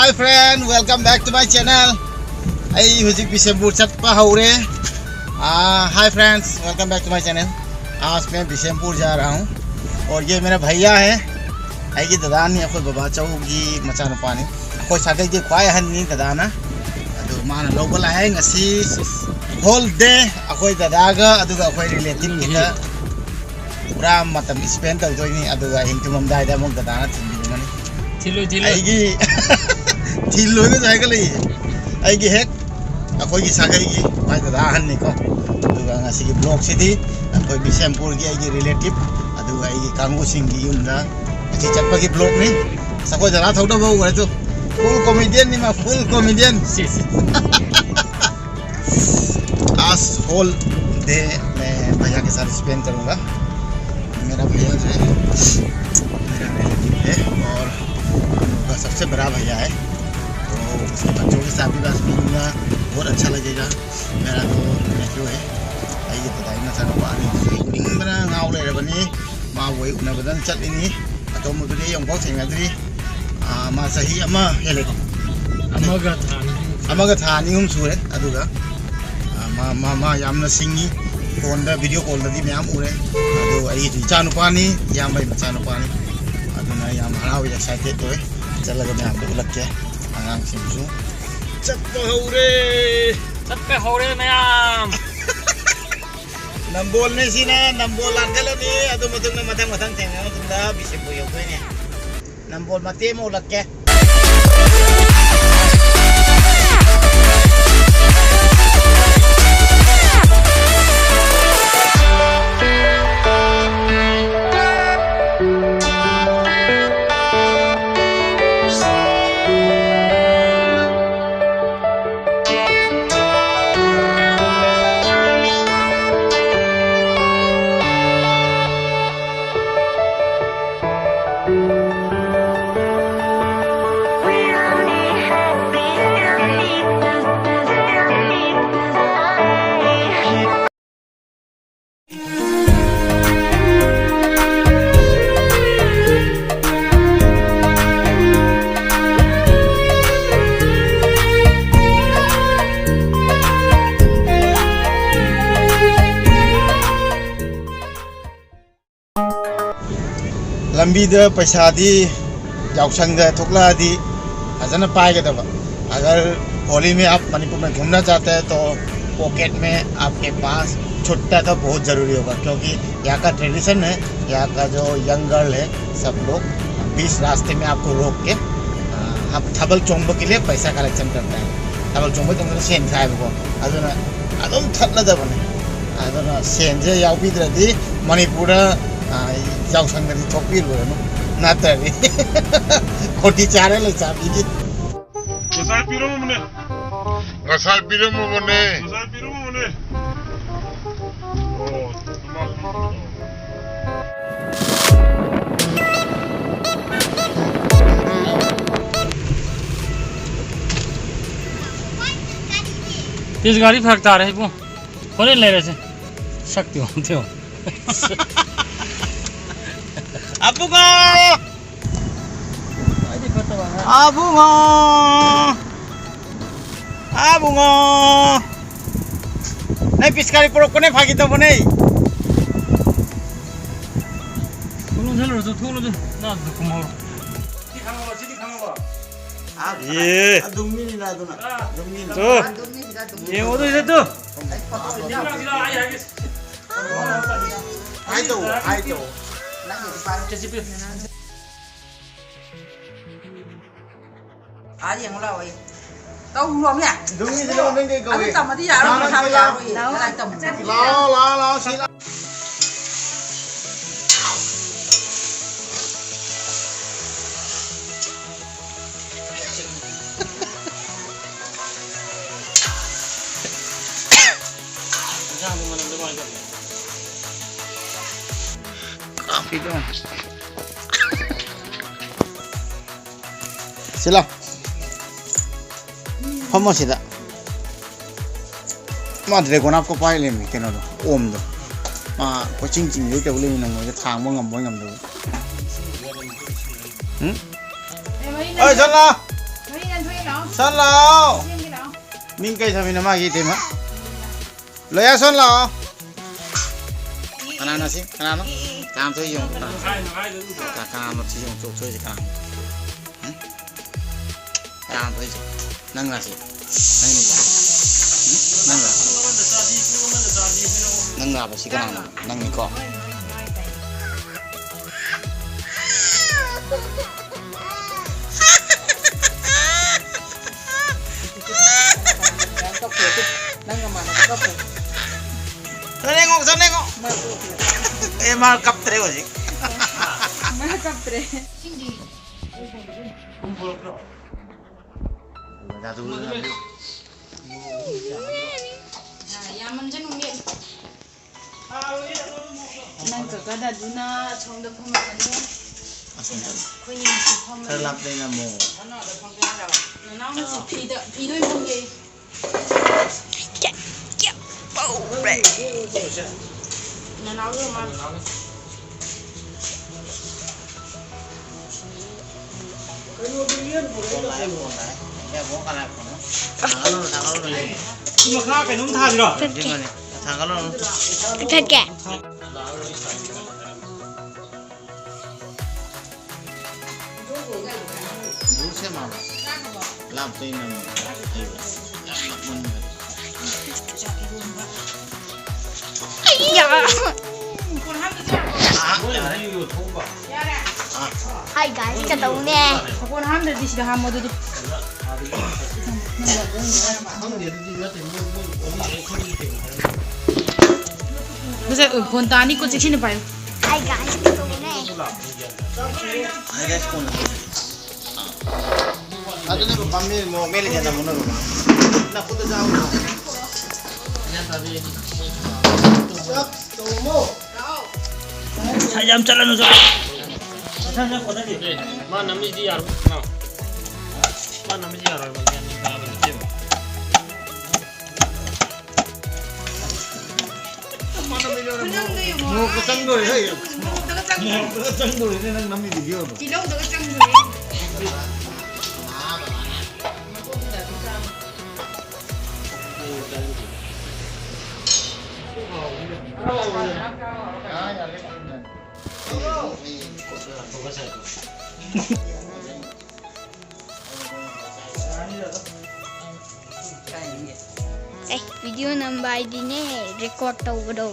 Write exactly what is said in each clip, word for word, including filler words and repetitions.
Hi friend, welcome back to my channel. ꯑꯩ ꯍꯧꯖꯤꯛ ꯕꯤꯁꯦꯝꯄꯨꯔ ꯆꯠꯄ ꯍꯧꯔꯦ꯫ Hi friends, welcome back to my channel. आज मैं बिशेमपुर जा रहा हूँ और ये मेरा भैया है꯫ ꯑꯩꯒꯤ ꯗꯗꯥꯅꯤ, ꯑꯩꯈꯣꯏ ꯕꯕꯥꯆꯧꯒꯤ ꯃꯆꯥꯅꯨꯄꯥꯅꯤ꯫ ꯑꯩꯈꯣꯏ ꯁꯥꯒꯩꯒꯤ ꯈ꯭ꯋꯥꯏ ꯑꯍꯟꯅꯤ ꯗꯗꯥꯅ꯫ ꯑꯗꯨ ꯃꯥꯅ ꯂꯧꯕ ꯂꯥꯛꯑꯦ꯫ ꯉꯁꯤ whole day ꯑꯩꯈꯣꯏ ꯗꯗꯥꯒ ꯑꯗꯨꯒ ꯑꯩꯈꯣꯏ relative ꯀꯤꯗ ꯄꯨꯔꯥ ꯃꯇꯝ spend ꯇꯧꯗꯣꯏꯅꯤ꯫ ꯑꯗꯨꯒ ꯑꯍꯤꯡ ꯇꯨꯝꯃꯝꯗꯥꯏꯗ ꯑꯃꯨꯛ ꯗꯗꯥꯅ ꯊꯤꯟꯕꯤꯔꯝꯃꯅꯤ꯫ ꯊꯤꯜꯂꯨ, ꯊꯤꯜꯂꯨ꯫ ꯑꯩꯒꯤ ꯊꯤꯜꯂꯣꯏꯒꯁꯨ ꯍꯥꯏꯒꯠꯂꯛꯏ꯫ ꯑꯩꯒꯤ ꯍꯦꯛ ꯑꯩꯈꯣꯏꯒꯤ ꯁꯥꯒꯩꯒꯤ ꯃꯥꯏ ꯗꯗꯥ ꯑꯍꯟꯅꯤꯀꯣ꯫ ꯑꯗꯨꯒ ꯉꯁꯤꯒꯤ vlogꯁꯤꯗꯤ ꯑꯩꯈꯣꯏ ꯕꯤꯁꯦꯝꯄꯨꯔꯒꯤ ꯑꯩꯒꯤ relative, ꯑꯗꯨꯒ ꯑꯩꯒꯤ ꯀꯥꯡꯕꯨꯁꯤꯡꯒꯤ ꯌꯨꯝꯗ ꯉꯁꯤ ꯆꯠꯄꯒꯤ vlogꯅꯤ꯫ ꯑꯁ, ꯑꯩꯈꯣꯏ ꯗꯗꯥ ꯊꯧꯗꯕ ꯎꯈ꯭ꯔꯦ ꯇꯨ꯫ Full comedianꯅꯤ ꯃꯥ, full comedian꯫ ꯁꯤ, ꯁꯤ꯫ आज whole day मैं भैया के साथ spend करूँगा। मेरा भैया जो है, मेरा relative है और हम लोग का सबसे बड़ा भैया है, तो उसके बच्चों के साथ भी बस मिलूँगा, बहुत अच्छा लगेगा। मेरा तो nephew है, ꯑꯩꯒꯤ ꯗꯗꯥꯒꯤ ꯃꯆꯥꯅꯨꯄꯥꯅꯤ꯫ ꯎꯅꯤꯡꯕꯅ ꯉꯥꯎ ꯂꯩꯔꯕꯅꯤ꯫ ꯃꯥꯕꯨ ꯑꯩ ꯎꯅꯕꯗꯪ ꯆꯠꯂꯤꯅꯤ꯫ ꯑꯇꯣꯝꯕꯗꯨꯗꯤ ꯑꯩ ꯑꯃꯨꯛꯐꯥꯎ ꯊꯦꯡꯅꯗ꯭ꯔꯤ꯫ ꯑꯥ, ꯃꯥ ꯆꯍꯤ ꯑꯃ ꯍꯦꯜꯂꯦꯀꯣ꯫ ꯑꯃꯒ ꯊꯥ ꯑꯅꯤ꯫ ꯑꯃꯒ ꯊꯥ ꯑꯅꯤ ꯑꯍꯨꯝ ꯁꯨꯔꯦ꯫ ꯑꯗꯨꯒ, ꯑꯥ, ꯃꯥ, ꯃꯥ, ꯃꯥ ꯌꯥꯝꯅ ꯁꯤꯡꯉꯤ꯫ Phoneꯗ, video callꯗꯗꯤ ꯃꯌꯥꯝ ꯎꯔꯦ꯫ ꯑꯗꯣ ꯑꯩꯒꯤꯁꯨ ꯏꯆꯥꯅꯨꯄꯥꯅꯤ, ꯏꯌꯥꯝꯕꯒꯤ ꯃꯆꯥꯅꯨꯄꯥꯅꯤ꯫ ꯑꯗꯨꯅ ꯌꯥꯝ ꯍꯔꯥꯎꯏ, excited ꯑꯣꯏ꯫ ꯆꯠꯂꯒ ꯃꯌꯥꯝꯗ ꯎꯠꯂꯛꯀꯦ꯫ ꯑꯉꯥꯡꯁꯤꯡꯁꯨ ꯆꯠꯄ ꯍꯧꯔꯦ꯫ ꯆꯠꯄ ꯍꯧꯔꯦ ꯃꯌꯥꯝ꯫ ꯅꯝꯕꯣꯜꯅꯦ ꯁꯤꯅ, ꯅꯝꯕꯣꯜ ꯂꯥꯟꯒꯠꯂꯅꯤ꯫ ꯑꯗꯨ ꯃꯇꯨꯡꯗ ꯃꯊꯪ ꯃꯊꯪ ꯊꯦꯡꯅꯔ ꯃꯇꯨꯡꯗ ꯕꯤꯁꯦꯝꯄꯨꯔ ꯌꯧꯗꯣꯏꯅꯦ꯫ ꯅꯝꯕꯣꯜ ꯃꯇꯦꯛ ꯑꯃ ꯎꯠꯂꯛꯀꯦ꯫ ꯂꯝꯕꯤꯗ ꯄꯩꯁꯥꯗꯤ ꯌꯥꯎꯁꯪꯗ ꯊꯣꯛꯂꯛꯑꯗꯤ ꯐꯖꯅ ꯄꯥꯏꯒꯗꯕ꯫ अगर होली में आप मणिपुर में घूमना चाहते हैं तो पॉकेट में आपके पास छुट्टा तो बहुत ज़रूरी होगा, क्योंकि यहाँ का ट्रेडिशन है, यहाँ का जो यंग गर्ल है, सब लोग बीच रास्ते में आपको रोक के, आ, हम थबल चोंगो के लिए पैसा कलेक्शन करता है। ꯊꯥꯕꯜ ꯆꯣꯡꯕ ꯃꯇꯝꯗ ꯁꯦꯟ ꯈꯥꯏꯕꯀꯣ꯫ ꯑꯗꯨꯅ ꯑꯗꯨꯝ ꯊꯠꯂꯗꯕꯅꯦ꯫ ꯑꯗꯨꯅ ꯁꯦꯟꯁꯦ ꯌꯥꯎꯕꯤꯗ꯭ꯔꯗꯤ ꯃꯅꯤꯄꯨꯔꯗ, ꯑ, ꯌꯥꯎꯁꯪꯗꯗꯤ ꯊꯣꯛꯄꯤꯔꯨꯔꯅꯨ꯫ ꯅꯠꯇ꯭ꯔꯗꯤ ꯈꯣꯟꯊꯤ ꯆꯥꯔꯦ ꯂꯩꯁꯥꯕꯤꯒꯤ꯫ ꯉꯁꯥꯏ ꯄꯤꯔꯝꯃꯕꯅꯦ꯫ ꯉꯁꯥꯏ ꯄꯤꯔꯝꯃꯕꯅꯦ꯫ ꯉꯁꯥꯏ ꯄꯤꯔꯝꯃꯕꯅꯦ꯫ ꯑꯣ, ꯃꯥ ꯄꯤꯔꯝꯃꯕꯅꯦ꯫ ꯇꯤꯁ ꯒꯥꯔꯤ ꯐꯔꯛ ꯇꯥꯔꯦ ꯏꯕꯨꯡ꯫ ꯍꯣꯔꯦꯟ ꯂꯩꯔꯁꯦ꯫ ꯁꯛꯇꯤ ꯌꯦꯡꯉꯨ, ꯌꯦꯡꯉꯨ꯫ ꯑꯕꯨꯡꯉꯣ! ꯑꯕꯨꯡꯉꯣ! ꯑꯕꯨꯡꯉꯣ! ꯅꯪ ꯄꯤꯁꯀꯥꯔꯤ ꯄꯨꯔꯛꯄꯅꯦ, ꯐꯥꯒꯤ ꯇꯧꯕꯅꯦ꯫ ꯊꯣꯛꯂꯣ, ꯆꯠꯂꯨꯔꯣ, ꯊꯣꯛꯂꯣ, ꯅꯪ ꯑꯗꯨꯗ ꯀꯨꯝꯍꯧꯔꯣ꯫ ꯁꯤꯗꯤ ꯈꯪꯉꯕꯣ? ꯁꯤꯗꯤ ꯈꯪꯉꯕꯣ? ꯑꯦ꯫ ꯑꯗꯨꯝ ꯃꯤꯅꯤꯅ ꯑꯗꯨꯅ꯫ ꯑꯗꯨꯝ ꯃꯤꯅ꯫ ꯇꯨ꯫ ꯌꯦꯡꯉꯣ ꯑꯗꯨ, ꯁꯤꯗ ꯇꯨ꯫ ꯁꯤꯗ, ꯁꯤꯗ, ꯑꯩ ꯍꯥꯏꯒꯦ꯫ ꯍꯥꯏ ꯇꯧ, ꯍꯥꯏ ꯇꯧ꯫ ꯆꯦ ꯆꯦ ꯄꯤꯌꯨ꯫ ꯑꯥ ꯌꯦꯡꯉꯨ ꯂꯥꯛꯑꯣꯌꯦ꯫ ꯇꯧꯔꯨꯔꯣꯃꯦ꯫ ꯑꯗꯨꯝ ꯃꯤꯗꯤ ꯅꯪ ꯃꯃꯤꯡ ꯀꯩ ꯀꯧꯏ? ꯑꯗꯨ ꯇꯝꯃꯗꯤ ꯌꯥꯔꯣꯏ, ꯅꯪ ꯄꯩꯁꯥ ꯅꯪ ꯌꯥꯔꯣꯏꯌꯦ꯫ ꯂꯥꯛꯑꯣ꯫ ꯀꯗꯥꯏ ꯇꯝꯃꯨꯅꯤ? ꯂꯥꯛꯑꯣ, ꯂꯥꯛꯑꯣ, ꯂꯥꯛꯑꯣ, ꯁꯤ ꯂꯥꯛꯑꯣ꯫ ꯏꯟꯖꯥꯡꯗꯤ ꯃꯅꯝꯗꯤ ꯀꯃꯥꯏꯅ ꯇꯧꯒꯦ? ꯀꯥꯞꯄꯤꯗꯣ꯫ ꯁꯤ ꯂꯥꯎ꯫ ꯐꯝꯃꯣ ꯁꯤꯗ꯫ ꯃꯥ ꯗ꯭ꯔꯦꯒꯣꯟ ꯍꯥꯞꯀ ꯄꯥꯏ ꯂꯩꯔꯝꯃꯤ ꯀꯩꯅꯣꯗꯣ, ꯑꯣꯝꯗꯣ꯫ ꯃꯥ ꯀꯣꯏꯆꯤꯡ ꯆꯤꯡꯗꯣꯏ ꯇꯧ ꯂꯩꯔꯝꯃꯤ, ꯅꯪꯉꯣꯏꯗ ꯊꯥꯡꯕ ꯉꯝꯕꯣꯏ ꯉꯝꯗꯕꯣꯏ꯫ ꯎꯝ? ꯑꯦ, ꯃꯔꯤ ꯑꯣꯏ, ꯅꯟꯊꯣꯛ-, ꯁꯟ ꯂꯥꯎ꯫ ꯃꯔꯤ ꯅꯟꯊꯣꯛꯑꯦ ꯂꯥꯎ꯫ ꯁꯟ ꯂꯥꯎ꯫ ꯆꯦꯟꯒꯦ ꯂꯥꯎ꯫ ꯃꯤꯡ ꯀꯩ ꯊꯝꯃꯤꯅꯣ ꯃꯥꯒꯤ ꯏꯇꯩꯃ? ꯂꯣꯌꯥ ꯁꯟ ꯂꯥꯎ꯫ ꯀꯅꯥꯅꯣ ꯁꯤ? ꯀꯅꯥꯅꯣ? ꯀꯅꯥꯅꯣ ꯊꯣꯛꯏꯁꯦ ꯌꯦꯡꯉꯨ, ꯀꯅꯥ? ꯀꯅꯥ-, ꯀꯅꯥꯅꯣ ꯊꯤ ꯌꯦꯡꯉꯨ, ꯆꯣꯛ ꯊꯣꯛꯏꯁꯦ ꯀꯅꯥꯅꯣ? ꯍꯨꯝ? ꯀꯅꯥꯅꯣ ꯊꯣꯛꯏꯁꯦ? ꯅꯪꯂꯥ ꯁꯤ? ꯅꯪꯅꯤꯀꯣ? ꯍꯨꯝ? ꯅꯪꯂꯥ? ꯅꯪꯂꯥꯕ ꯁꯤ ꯀꯅꯥꯅꯣ? ꯅꯪꯅꯤꯀꯣ? ꯅꯪꯒ ꯃꯥꯟꯅꯕ ꯀꯞꯄꯦ꯫ ꯆꯠꯅꯤꯡꯉꯣ, ꯆꯠꯅꯤꯡꯉꯣ꯫ ꯃꯥ ꯇꯣꯛꯈ꯭ꯔꯦ꯫ ꯑꯦ, ꯃꯥ ꯀꯞꯇ꯭ꯔꯦ ꯍꯧꯖꯤꯛ꯫ ꯃꯥ ꯀꯞꯇ꯭ꯔꯦ꯫ ꯌꯥꯝꯃꯟꯖꯅꯨ ꯃꯦꯠꯂꯨ꯫ ꯅꯪ ꯀꯀꯥ ꯗꯥꯗꯨꯅ ꯑꯁꯣꯝꯗ ꯐꯝꯃꯒꯅꯤ꯫ ꯑꯁꯣꯝꯗ꯫ ꯑꯩꯈꯣꯏꯅꯤ ꯃꯁꯤ ꯐꯝꯃꯒꯅꯤ꯫ ꯈꯔ ꯂꯥꯞꯅ ꯅꯝꯃꯣ꯫ ꯅꯅꯥꯎꯅꯁꯨ ꯐꯤꯗ, ꯐꯤꯗ ꯑꯣꯏꯅ ꯐꯝꯒꯦ꯫ ꯅꯅꯥꯎꯒꯤ ꯃꯃꯥ꯫ ꯐꯣꯟ ꯂꯥꯛꯑꯦ, ꯐꯣꯟ ꯂꯥꯛꯑꯦ꯫ ꯏꯕꯨꯡꯉꯣ ꯀꯅꯥꯏ ꯐꯣꯟꯅꯣ? ꯊꯥꯡꯒꯠꯂꯨꯅꯨ, ꯊꯥꯡꯒꯠꯂꯨꯅꯨ, ꯏꯕꯨꯡꯉꯣ꯫ ꯁꯤ ꯃꯈꯥ ꯀꯩꯅꯣꯝ ꯊꯥꯁꯤꯔꯣ? ꯊꯥꯡꯒꯠꯂꯨꯅꯨ꯫ ꯀꯛꯊꯠꯀꯦ꯫ ꯂꯥꯞꯇꯩ ꯅꯝꯃꯣ꯫ ꯌꯥꯝ ꯅꯛꯃꯟꯈ꯭ꯔꯦ꯫ ꯑꯩꯌꯥ! ꯑꯥ, ꯌꯥꯔꯦ꯫ Hi guys, ꯀꯗꯧꯅꯦ? ꯃꯈꯣꯟ ꯍꯥꯝꯗ꯭ꯔꯗꯤ ꯁꯤꯗ ꯍꯥꯝꯃꯣ ꯑꯗꯨꯗꯤ꯫ ꯈꯪꯗꯦ, ꯑꯗꯨꯗꯤ ꯅꯠꯇꯦ, ꯃꯣꯏ, ꯃꯣꯏ ꯋꯥꯔꯤ ꯑꯩꯈꯣꯏꯒꯤ ꯀꯩꯅꯣ ꯍꯥꯏꯔꯝꯃꯤ꯫ ꯉꯁꯥꯏ, ꯑ, ꯐꯣꯟ ꯇꯥꯅꯤꯀꯣ, ꯆꯦꯛꯁꯤꯟꯅ ꯄꯥꯏꯌꯨ꯫ Hi guys, ꯀꯗꯧꯅꯦ? Hi guys, ꯀꯣꯟꯅ꯫ ꯑꯗꯨꯅ ꯄꯥꯝꯃꯤ ꯃꯣꯔꯣꯛ ꯃꯦꯠꯂꯤꯁꯦ ꯅꯃꯨꯅ ꯔꯨꯃꯥ꯫ ꯅꯈꯨꯠꯇ ꯆꯥꯕ ꯃꯣꯔꯣꯛ꯫ ꯁꯥꯏ ꯌꯥꯝ ꯆꯠꯂꯅꯨ, ꯆꯠꯂꯣ꯫ ꯃꯁꯥ ꯃꯁꯥ ꯀꯣꯟꯅꯗꯦ꯫ ꯑꯦ, ꯃꯥ ꯅꯝꯃꯤꯁꯤꯗꯤ ꯌꯥꯔꯣꯏ꯫ ꯃꯥ ꯅꯝꯃꯤꯁꯤ ꯌꯥꯔꯣꯏ, ꯃꯥ ꯒ꯭ꯌꯥꯟ ꯃꯦꯟ ꯇꯥꯕ ꯅꯠꯇꯦꯕ꯫ ꯃꯣꯔꯣꯛꯀ ꯆꯪꯗꯣꯔꯦ, ꯍꯩ꯫ ꯃꯣꯔꯣꯛꯇꯒ ꯆꯪꯗꯣꯔꯦ꯫ ꯃꯣꯔꯣꯛꯇꯒ ꯆꯪꯗꯣꯔꯦꯅꯦ ꯅꯪ ꯅꯝꯃꯤ video ꯗꯣ꯫ ꯇꯤꯜꯍꯧꯗꯒ ꯆꯪꯗꯣꯔꯦ꯫ ꯑꯦ, ꯚꯤꯗꯤꯑꯣ ꯅꯝꯕ ꯍꯥꯏꯗꯤꯅꯦ, ꯔꯦꯀꯣꯔꯗ ꯇꯧꯕꯗꯣ꯫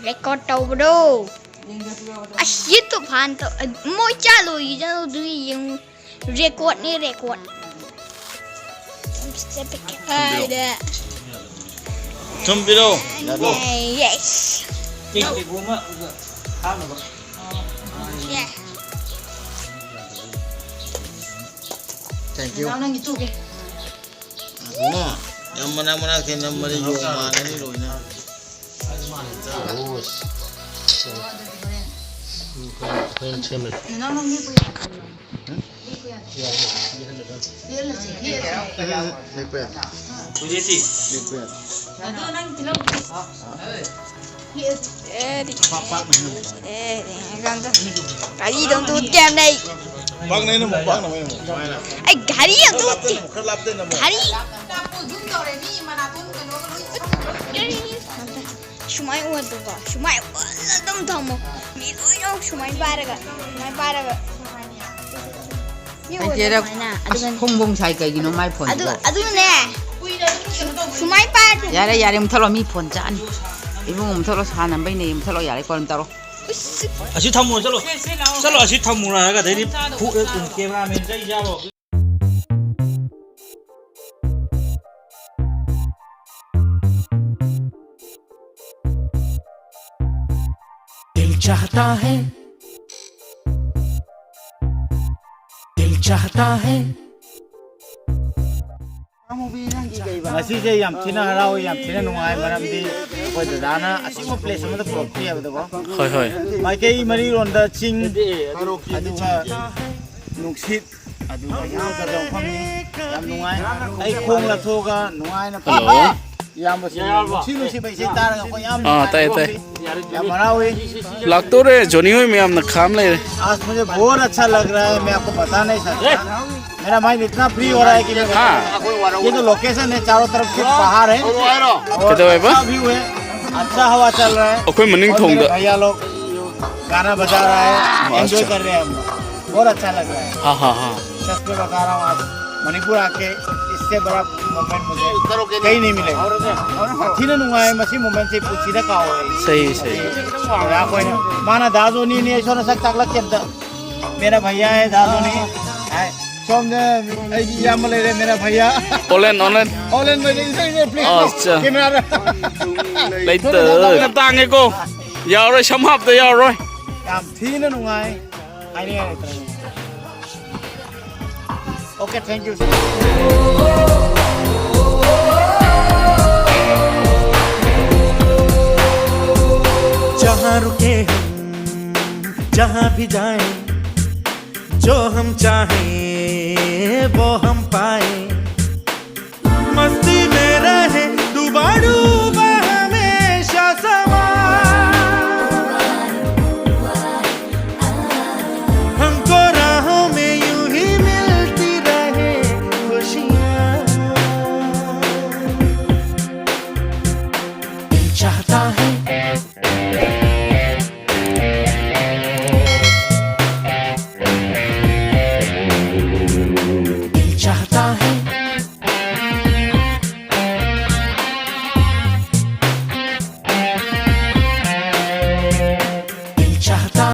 ꯔꯦꯀꯣꯔꯗ ꯇꯧꯕꯗꯣ꯫ ꯑꯁ, ꯌꯨꯇꯨꯕ ꯍꯥꯟꯅ ꯇꯧ-, ꯃꯣꯏ ꯆꯥꯂꯣꯏꯒꯤ ꯆꯥꯂꯣꯏꯗꯨ ꯌꯦꯡꯉꯨ꯫ ꯔꯦꯀꯣꯔꯗꯅꯦ, ꯔꯦꯀꯣꯔꯗ꯫ ꯀꯥꯏꯗ? ꯊꯨꯝ ꯄꯤꯔꯛꯑꯣ꯫ ꯌꯦꯁ꯫ ꯀꯦꯛ ꯀꯦꯛ ꯑꯃ ꯍꯥꯞꯅꯕ꯫ ꯌꯦ꯫ Thank you. ꯅꯪ, ꯅꯪꯒꯤ ꯆꯨꯒꯦ꯫ ꯑꯗꯨꯅ ꯌꯥꯝ ꯃꯅꯥꯛ ꯃꯅꯥꯛꯇ ꯅꯝꯕꯗ ꯌꯣꯡ ꯃꯥꯟꯒꯅꯤ ꯂꯣꯏꯅ꯫ ꯑꯣ꯫ ꯍꯣꯔꯦꯟ ꯁꯦꯝꯃꯁꯤ꯫ ꯅꯅꯥꯎ ꯅꯪ ꯃꯤ ꯀꯨꯏ-, ꯃꯤ ꯀꯨꯏ-, ꯌꯦꯜꯂꯁꯤ, ꯌꯦꯜꯂꯁꯤ꯫ ꯂꯦꯛꯄ ꯌꯥꯗꯦ꯫ ꯂꯦꯛꯄ ꯌꯥꯗꯦ꯫ ꯑꯗꯣ ꯅꯪ ꯇꯤꯜꯍꯧ꯫ ꯑꯦ, ꯗꯤ-, ꯄꯥꯛ ꯄꯥꯛꯅ ꯍꯦꯟꯅ꯫ ꯑꯦ, ꯗꯤ-, ꯒꯥꯔꯤꯗꯣ ꯑꯝꯇ ꯎꯠꯀꯦ ꯍꯥꯏꯕꯅꯦ ꯑꯩ꯫ ꯄꯥꯛꯅ ꯍꯦꯟꯅ ꯑꯃꯨꯛ, ꯄꯥꯛꯅ ꯍꯦꯟꯅ ꯑꯃꯨꯛ꯫ ꯁꯨꯃꯥꯏꯅ꯫ ꯑꯩ ꯒꯥꯔꯤ ꯑꯝꯇ ꯎꯠꯀꯦ꯫ ꯈꯔ ꯂꯥꯞꯇꯅ ꯑꯃꯨꯛ꯫ ꯒꯥꯔꯤ꯫ ꯁꯨꯃꯥꯏꯅ ꯑꯣꯟꯗ꯭ꯔꯣꯀꯣ? ꯁꯨꯃꯥꯏꯅ ꯑꯣꯜꯂ ꯑꯗꯨꯝ ꯊꯝꯃꯣ꯫ ꯃꯤ ꯂꯣꯏꯅꯃꯛ ꯁꯨꯃꯥꯏꯅ ꯄꯥꯏꯔꯒ, ꯁꯨꯃꯥꯏꯅ ꯄꯥꯏꯔꯒ꯫ ꯃꯤ ꯑꯣꯜꯂ ꯁꯨꯃꯥꯏꯅ꯫ ꯑꯗꯨꯒ ꯐꯣꯡ ꯐꯣꯡ ꯁꯥꯏ ꯀꯩꯒꯤꯅꯣ ꯃꯥꯏ ꯐꯣꯟꯁꯤꯕꯣ? ꯑꯗꯨ, ꯑꯗꯨꯅꯦ꯫ ꯁꯨꯃꯥꯏꯅ ꯄꯥꯏꯔꯗꯤ꯫ ꯌꯥꯔꯦ, ꯌꯥꯔꯦ, ꯃꯨꯊꯠꯂꯣ, ꯃꯤ ꯐꯣꯟ ꯆꯥꯅꯤ꯫ ꯏꯕꯨꯡꯉꯣ, ꯃꯨꯊꯠꯂꯣ, ꯁꯥꯟꯅꯕꯩꯅꯦ, ꯃꯨꯊꯠꯂꯣ, ꯌꯥꯔꯦ, ꯀꯣꯟꯅ ꯇꯧꯔꯣ꯫ ꯏꯁ꯫ ꯑꯁꯤ ꯊꯝꯃꯨꯔꯣ, ꯆꯠꯂꯣ꯫ ꯆꯠꯂꯣ, ꯑꯁꯤ ꯊꯝꯃꯨꯔꯣ ꯍꯥꯏꯔꯒ ꯑꯗꯩꯗꯤ ꯐꯨ-, ꯀꯦꯃꯦꯔꯥꯃꯦꯟ ꯆꯩ ꯆꯥꯔꯣ꯫ दिल चाहता है, दिल चाहता है। ꯉꯁꯤꯁꯦ ꯌꯥꯝ ꯊꯤꯅ ꯍꯔꯥꯎꯏ, ꯌꯥꯝ ꯊꯤꯅ ꯅꯨꯡꯉꯥꯏ, ꯃꯔꯝꯗꯤ ꯑꯩꯈꯣꯏ ꯗꯗꯥꯅ ꯑꯁꯤꯒꯨꯝꯕ ꯄ꯭ꯂꯦꯁ ꯑꯃꯗ ꯄꯨꯔꯛꯄꯤ ꯍꯥꯏꯕꯗꯀꯣ꯫ ꯍꯣꯏ, ꯍꯣꯏ꯫ ꯃꯥꯏꯀꯩ ꯃꯔꯤꯔꯣꯝꯗ ꯆꯤꯡ, ꯑꯗꯨꯒ ꯅꯨꯡꯁꯤꯠ, ꯑꯗꯨꯒ ꯌꯥꯝ ꯐꯖꯕ ꯃꯐꯝꯅꯤ꯫ ꯌꯥꯝ ꯅꯨꯡꯉꯥꯏ꯫ ꯑꯩ ꯈꯣꯡ ꯂꯥꯊꯣꯛꯑꯒ ꯅꯨꯡꯉꯥꯏꯅ ꯍꯜꯂꯣ꯫ ꯏꯌꯥꯝꯕꯁꯤꯡ ꯅꯨꯡꯁꯤ ꯅꯨꯡꯁꯤꯕ ꯏꯁꯩ ꯇꯥꯔꯒ ꯑꯩꯈꯣꯏ ꯌꯥꯝ ꯑꯥ, ꯇꯥꯏ, ꯇꯥꯏ꯫ ꯌꯥꯝ ꯍꯔꯥꯎꯏ꯫ ꯂꯥꯛꯇꯣꯔꯦ, ꯖꯣꯅꯤ ꯍꯣꯏ ꯃꯌꯥꯝꯅ ꯈꯥꯝ ꯂꯩꯔꯦ꯫ आज मुझे बहुत अच्छा लग रहा है, मैं आपको बता नहीं सकता। मेरा माइंड इतना फ्री हो रहा है कि मैं हाँ। ये जो लोकेशन है, चारों तरफ सिर्फ पहाड़ है और ꯀꯩꯗꯧꯋꯦꯕ? अच्छा व्यू है, अच्छा हवा चल रहा है। ꯑꯩꯈꯣꯏ ꯃꯅꯤꯡ और मेरे ꯊꯣꯡꯗ꯫ भैया लोग गाना बजा रहा है, एंजॉय कर रहे हैं हम लोग, बहुत अच्छा लग रहा है। हाँ, हाँ, हाँ। सच में बता रहा हूँ, आज मणिपुर आके इससे बड़ा मोमेंट मुझे कहीं नहीं मिलेगा। ꯌꯥꯝ ꯊꯤꯅ ꯅꯨꯡꯉꯥꯏ ꯃꯁꯤ ꯃꯣꯃꯦꯟꯁꯦ ꯄꯨꯟꯁꯤꯗ ꯀꯥꯎꯔꯣꯏ ꯑꯩ꯫ ꯁꯍꯤ, ꯁꯍꯤ꯫ ꯑꯩꯈꯣꯏꯅ ꯃꯥꯅ ꯗꯥ ꯖꯣꯅꯤꯅꯦ, ꯑꯩꯁꯨ ꯅꯁꯛ ꯇꯥꯛꯂꯛꯀꯦ ꯑꯝꯇ꯫ मेरा भैया है दादोनी। ꯁꯣꯝꯗ ꯑꯩꯒꯤ ꯏꯌꯥꯝꯕ ꯂꯩꯔꯦ, मेरा भैया꯫ ꯑꯣꯂꯦꯟ, ꯑꯣꯂꯦꯟ꯫ ꯑꯣꯂꯦꯟ ꯂꯩꯔꯦ, ꯏꯁꯩ ꯏꯁꯩ, please꯫ ꯑꯠꯆꯥ꯫ ꯀꯦꯃꯦꯔꯥꯗ꯫ ꯂꯩꯇ꯫ ꯌꯥꯝꯅ ꯇꯥꯡꯉꯦꯀꯣ꯫ ꯌꯥꯔꯣꯏ, ꯁꯝ ꯍꯥꯞꯇ ꯌꯥꯔꯣꯏ꯫ ꯌꯥꯝ ꯊꯤꯅ ꯅꯨꯡꯉꯥꯏ꯫ ꯍꯥꯏꯅꯤꯡꯉꯥꯏ ꯂꯩꯇ꯭ꯔꯦ꯫ Okay, thank you꯫ जहाँ रुके हम, जहाँ भी जाएं, जो हम चाहें, वो हम पाएं।